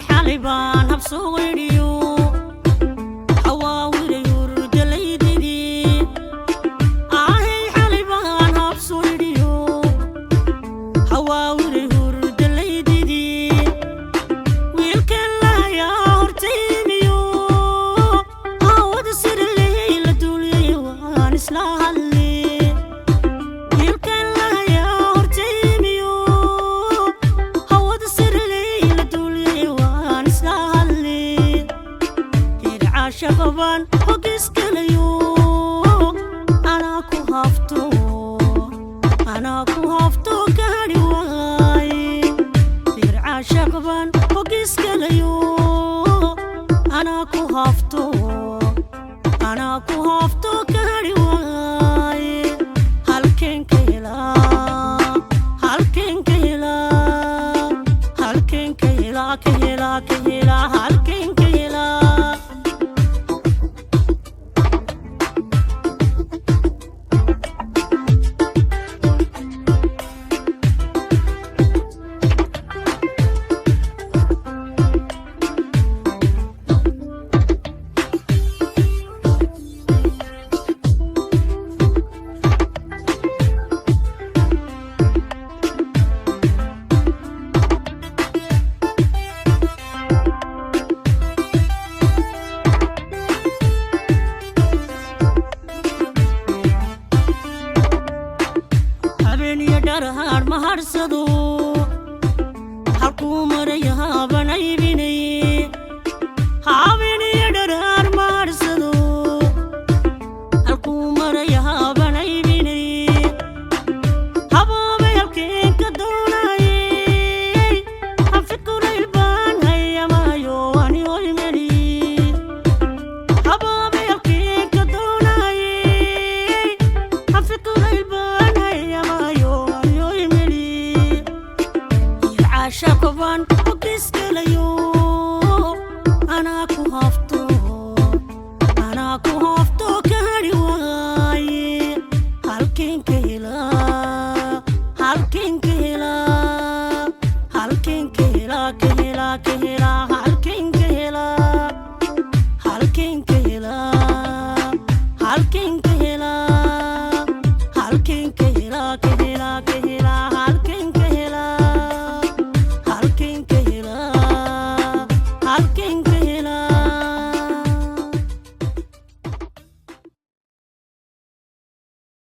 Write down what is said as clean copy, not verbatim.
Xalibaan habsoo idhiyo hawaawiray hurdalaydidii. Ahay, xalibaan habsoo idhiyo hawaawiray hurdalaydidii. Wiilkan lahayaa hortaymiyo hawada sirley la duuliyay, waan isla hadli. Wiilkan lahayaa hortaymiyo hawada sirley la duuliyay, waan isla hadli. Hircaashaqabaan hogiskalayo, anaa ku hafto, anaa ku hafto, kahadhi waaye. Hircaashaqabaan hogiskalayo, anaa ku hafto, anaa ku hafto, kahadhi waaye. Halkeen ka helaa? Halkeen ka helaa? Halkeen ka helaa? Ka helaa? Ka helaa? Halkeen ka helaa? Habeeniyo dharhaar ma harsado, halkuu maraya haban aybinaye. Habeeniyo dharhaar ma harsado, halkuu maraya haban aybinaye. Habaabay halkeen ka doonayey, hafikurayl baan hayamayo ani hoymeli. Habaabay halkeen ka doonayey, hafikurayl baan hayamayo ani hoymeli. Caashaqaban hogiskalayo, anaa ku hafto, anaa ku hafto, kahadhi waaye. Halkeen ka helaa? Halkeen ka helaa? Halkeen ka helaa? Ka helaa? Ka helaa?